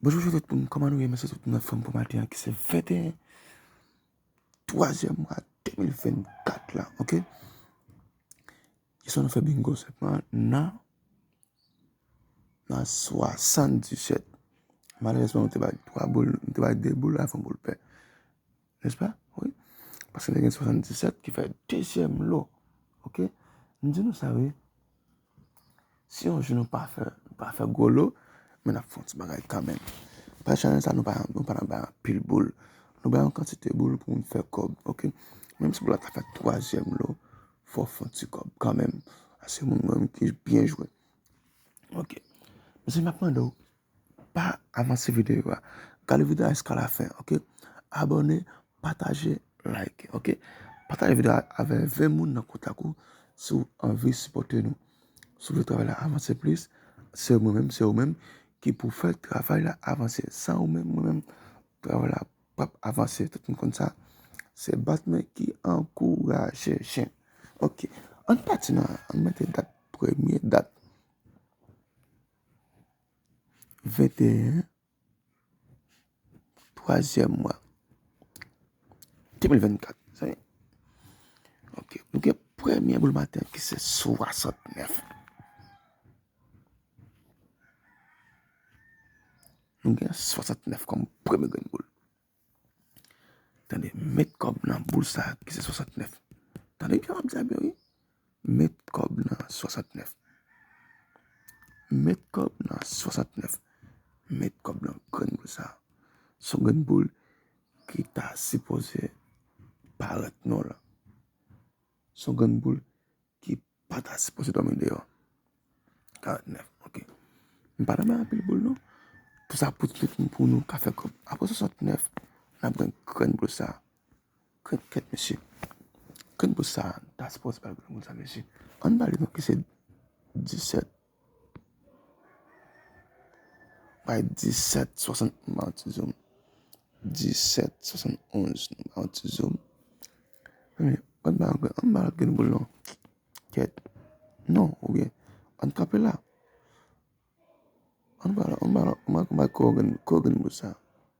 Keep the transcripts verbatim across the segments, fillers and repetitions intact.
Bonjou, bonjou tout moun, kòman nou ye? Mèsi tout moun anfòm pou maten an ki se venteyen twazyèm mwa de mil vennkat la, oke? Jodi a nou fè bingo senpman nan, nan swasanndisèt. Malerezman, nou te bay twa boul, nou te bay de boul avè yon boul pè. Nèspa? Wi. Paske nou te gen swasanndisèt ki fè dezyèm lo. Oke? M di nou sa, wi. Si yon jou nou pa fè, nou pa fè gwo lo, men n ap fè yon ti bagay kanmenm. Paske chanèl sa, nou pa, nou pa nan bay anpil boul. Nou bay yon kantite boul pou moun fè kòb, oke? Menm si boul la ta fè twazyèm lo, fò w fè yon ti kòb kanmenm. Paske moun menm ki byen jwe. Oke. Mezanmi, m ap mande w, pa avanse videyo a. Gade videyo a jiska lafen, oke? Abòne, pataje, like, oke? Pataje videyo a avè ven moun nan kontak ou si w anvi sipòte nou. Si w vle travay la avanse plis, se mwen menm, se ou menm ki pou fè travay la avanse. San ou menm, mwen menm, travay la p ap avanse. Tout moun konn sa. Se bat men ki ankouraje chen. Oke. Ann pati nan, ann mete dat, premye dat. Venteyen, twazyèm mwa, de mil vennkat. Sa ye. Oke. Nou gen premye boul maten ki se swasantnèf. Nou gen swasantnèf kòm premye grenn boul. Tande, met kòb nan boul sa a ki se swasantnèf. Tande byen, w ap di a byen, wi. Met kòb nan swasantnèf. Met kòb nan swasantnèf. Met kòb nan grenn boul sa a. Se yon grenn boul ki ta sipoze parèt non la. Se yon grenn boul ki pa ta sipoze dòmi deyò. Karantnèf, oke. M pa nan bay anpil boul, non. Tout sa pou, tout pou nou ka fè kòb. Apre swasantnèf, n ap gen grenn boul sa. Grenn kèt, mesye. Grenn boul sa, ta sipoze bay grenn boul sa, mesye. Ann ba li, non, ki se disèt. Bay disèt swasant, m ba yon ti zoom. Disèt swasannonz, m ba yon ti zoom. Ann ba, ann ba lòt grenn boul, non. Kèt. Non, oubyen, ann kanpe la. Ann ba, ann ba, ann ba, ann ba kore grenn, kore grenn boul sa.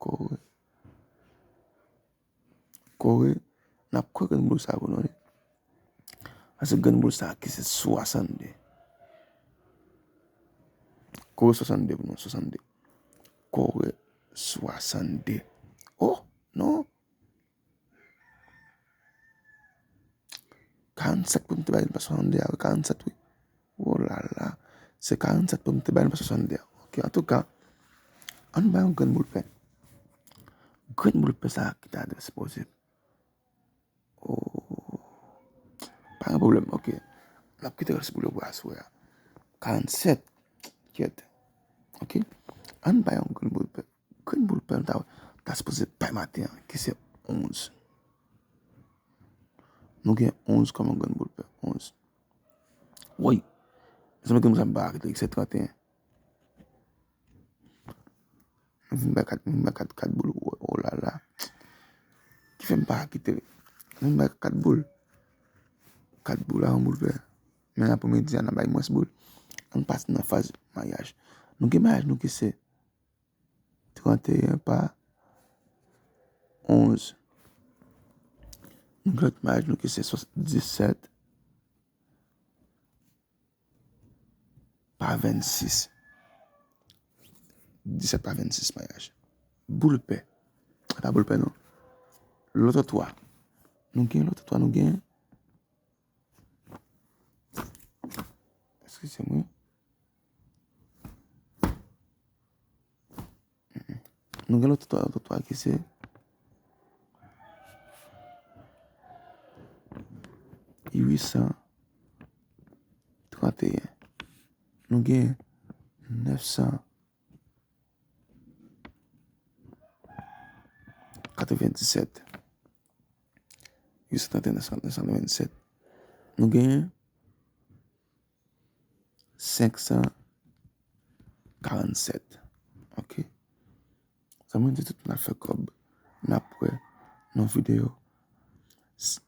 Kore. Kore. N ap kore grenn boul sa pou nou, wi. Paske grenn boul sa ki se swasannde. Kore swasannde pou nou, swasannde. Kore swasannde. Oh, non. Karannsèt pou m te bay li pa swasanndè a, wi, karannsèt, wi. Oh la la. Se karannsèt pou m te bay li pa swasanndè a. Oke, antouka, ann bay yon grenn boul pè. Grenn boul pè sa a ki ta dwe sipoze. Oh. Pa gen pwoblèm, oke. N ap kite rès boul yo pou aswè a. Karannsèt. Kyèt. Oke. Ann bay yon grenn boul pè. Grenn boul pè nou ta, ta sipoze bay maten an, ki se onz. Nou gen onz kòm yon grenn boul pè. Onz. Woy! Mezanmi, grenn boul sa m pa kite, se tranteyen. Nou vin bay kat, nou vin bay kat, kat boul. Oh, oh la la. Ki fè m pa kite. Nou vin bay kat boul. Kat boul a yon boul pè. Men aprèmidi a, n ap bay mwens boul. Ann pase nan faz mayaj. Nou gen mayaj nou ki se tranteyen pa onz. Nou gen lòt mayaj nou ki se swa-, disèt pa vennsis. Disèt pa vennsis mayaj. Boul pè. E pa boul pè non. Lòt twa. Nou gen lòt twa, nou gen. Eskize mwen. Nou gen lòt twa, lòt twa ki se uit san tranteyen. Nou gen nèf san katrevendisèt. Uit san tranteyen, nèf san, nèf san katrevendisèt. Nou gen senk san karannsèt. Oke. Sa vle di tout moun ap fè kòb. N ap wè nan videyo. S-,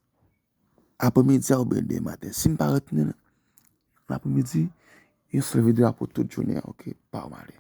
aprèmidi a oubyen demen maten. Si m pa retounen nan aprèmidi, yon sèl videyo a pou tout jounen an, oke? Pa w male.